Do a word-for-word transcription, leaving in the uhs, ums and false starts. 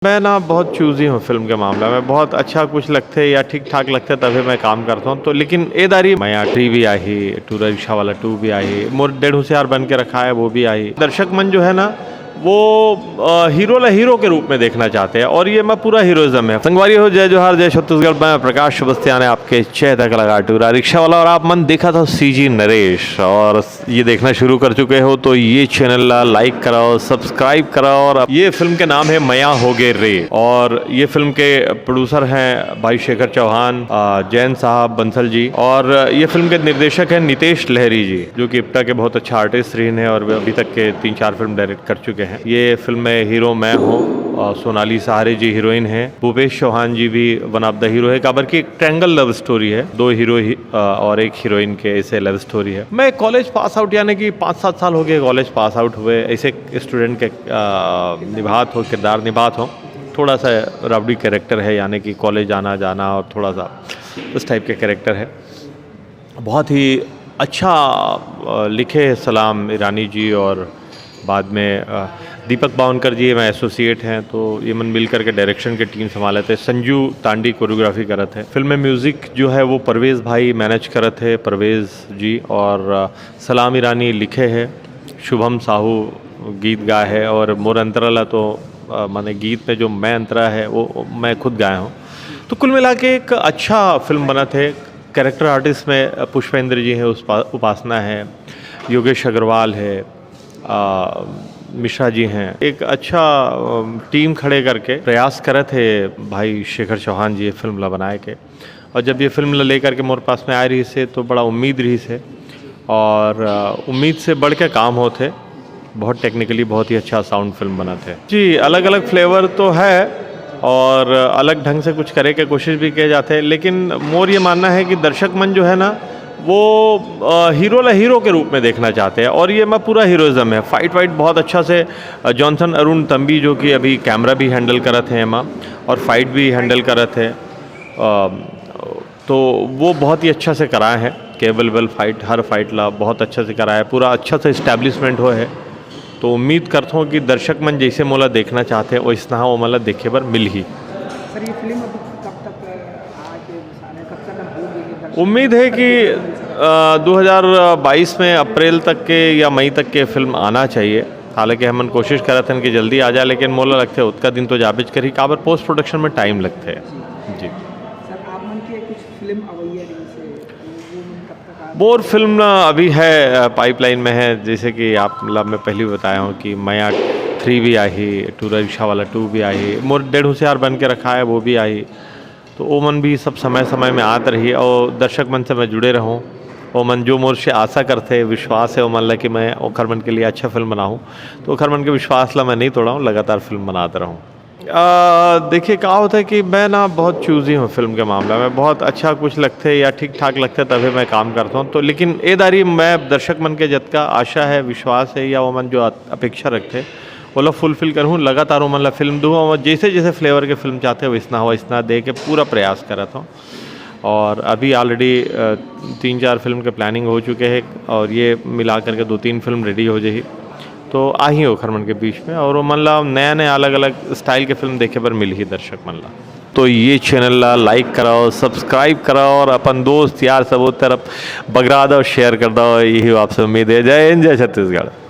मैं ना बहुत चूजी हूँ फिल्म के मामला में। बहुत अच्छा कुछ लगथे या ठीक ठाक लगथे तभी मैं काम करता हूँ। तो लेकिन ए दारी मया थ्री भी आही, टूरा रिक्शा वाला टू भी आही, मोर डेढ़ होशियार बन के रखा है, वो भी आही। दर्शक मन जो है ना, वो अ, हीरो ला हीरो के रूप में देखना चाहते हैं और ये मैं पूरा हीरोइज्म है। संगवारी हो, जय जोहार, जय छत्तीसगढ़। मैं प्रकाश श्रीवास्तव ने आपके चैता कलाकार टूरा रिक्शा वाला और आप मन देखा था सीजी नरेश और ये देखना शुरू कर चुके हो तो ये चैनल ला लाइक कराओ, सब्सक्राइब कराओ। और ये फिल्म के नाम है मया होगे रे और ये फिल्म के प्रोड्यूसर हैं भाई शेखर चौहान, अ, जैन साहब बंसल जी और ये फिल्म के निर्देशक हैं नितेश लहरी जी, जो कि इप्टा के बहुत अच्छा आर्टिस्ट रही हैं और वे अभी तक के तीन चार फिल्म डायरेक्ट कर चुके हैं। ये फिल्म में हीरो मैं हूँ और सोनाली सहारे जी हीरोइन है, भूपेश चौहान जी भी वन ऑफ द हीरो है। काबर की एक ट्रायंगल लव स्टोरी है, दो हीरो ही, अ, और एक हीरोइन के ऐसे लव स्टोरी है। मैं कॉलेज पास आउट, यानी कि पाँच सात साल हो गए कॉलेज पास आउट हुए, ऐसे स्टूडेंट के अ, निभात हो, किरदार निभात हो। थोड़ा सा रबड़ी कैरेक्टर है, यानी कि कॉलेज आना जाना और थोड़ा सा उस टाइप के कैरेक्टर है। बहुत ही अच्छा अ, लिखे है सलाम ईरानी जी और बाद में अ, दीपक बावनकर जी मैं एसोसिएट हैं, तो ये मन मिल करके डायरेक्शन के टीम संभालत है। संजू तांडी कोरियोग्राफी करत है। फिल्म में म्यूजिक जो है वो परवेज भाई मैनेज करत है, परवेज जी, और अ, सलाम ईरानी लिखे है, शुभम साहू गीत गाए है और मोर अंतरा ला तो अ, माने गीत में जो मैं अंतरा है वो मैं खुद गाया हूँ। तो कुल मिला के एक अच्छा फिल्म बनत है। कैरेक्टर आर्टिस्ट में पुष्पेंद्र जी हैं, उस पा-, उपासना है, योगेश अग्रवाल है, अ, मिश्रा जी हैं। एक अच्छा अ, टीम खड़े करके प्रयास करत है भाई शेखर चौहान जी ये फिल्म ला बनाए के। और जब ये फिल्म ला लेकर के मोर पास में आए रही से तो बड़ा उम्मीद रही से और अ, उम्मीद से बढ़ के काम होत है। बहुत टेक्निकली बहुत ही अच्छा साउंड फिल्म बनत है जी। अलग अलग फ्लेवर तो है और अलग ढंग से कुछ करे के कोशिश भी किए जाते हैं, लेकिन मोर ये मानना है कि दर्शक मन जो है ना, वो अ, हीरो ला हीरो के रूप में देखना चाहते हैं और ये मैं पूरा हीरोइज्म है। फाइट वाइट बहुत अच्छा से अ, जॉनसन अरुण तंबी जो कि अभी कैमरा भी हैंडल करत है एमा और फाइट भी हैंडल करत है, अ, तो वो बहुत ही अच्छा से कराए हैं। केवल वेल फाइट, हर फाइट ला बहुत अच्छा से कराए है, पूरा अच्छा से इस्टेब्लिशमेंट हो है। तो उम्मीद करता हूँ कि दर्शक मन जैसे मोला देखना चाहते हैं वैसना वो मोला देखे बर मिलही। सर, ये फिल्म अभी कब तक आके सामने, कब तक होगी ये दर्शक? उम्मीद है कि अ, दो हज़ार बाईस में अप्रैल तक के या मई तक के फिल्म आना चाहिए। हालांकि हमन कोशिश करत हन कि जल्दी आ जाए, लेकिन मोला लगथे ओतका दिन तो जाबेच करही, काबर पोस्ट प्रोडक्शन में टाइम लगथे। जी। सर, आप मन के कुछ फिल्म अवैया रही से, वो मन कब तक आ मोर फिल्म ना अभी है, अ, पाइपलाइन में है। जैसे कि आप ला मैं पहले भी बताया हूँ कि मया थ्री भी आही, टूरा रिक्शा वाला टू भी आही, मोर डेढ़ होशियार बन के रखा है, वो भी आही। तो ओमन भी सब समय समय में आत रही और दर्शक मन से मैं जुड़े रहूँ। ओमन जो मोर से आशा करथे, विश्वास है ओमन ला कि मैं ओखर मन के लिए अच्छा फिल्म बनाहूँ, तो ओखर मन के विश्वास ला मैं नहीं तोड़ाऊँ, लगातार फिल्म बनात रहूँ। अ, देखिए, का होता है कि मैं ना बहुत चूजी हूँ फिल्म के मामला में। बहुत अच्छा कुछ लगथे या ठीक ठाक लगथे तभी मैं काम करता हूँ। तो लेकिन ए दारी मैं दर्शक मन के जतका आशा है, विश्वास है या ओमन जो अपेक्षा रखथे, ओला फुलफिल करहूँ। लगातार ओमन ला फिल्म दूँ और जैसे जैसे फ्लेवर के फिल्म चाहते हैं वैसना हो, वैसना दे के पूरा प्रयास करत हूँ। और अभी ऑलरेडी तीन चार फिल्म के प्लानिंग हो चुके हैं और ये मिला करके दो तीन फिल्म रेडी हो जाही। तो आही ओखर मन के बीच में और ओमन ला नया नया अलग अलग स्टाइल के फिल्म देखे बर मिलही दर्शक मन ला। तो ये चैनल ला लाइक कराओ, सब्सक्राइब कराओ और अपन दोस्त यार सब तरफ बगरा दो, शेयर कर दो। यही आपसे उम्मीद है। जय हिंद, जय छत्तीसगढ़।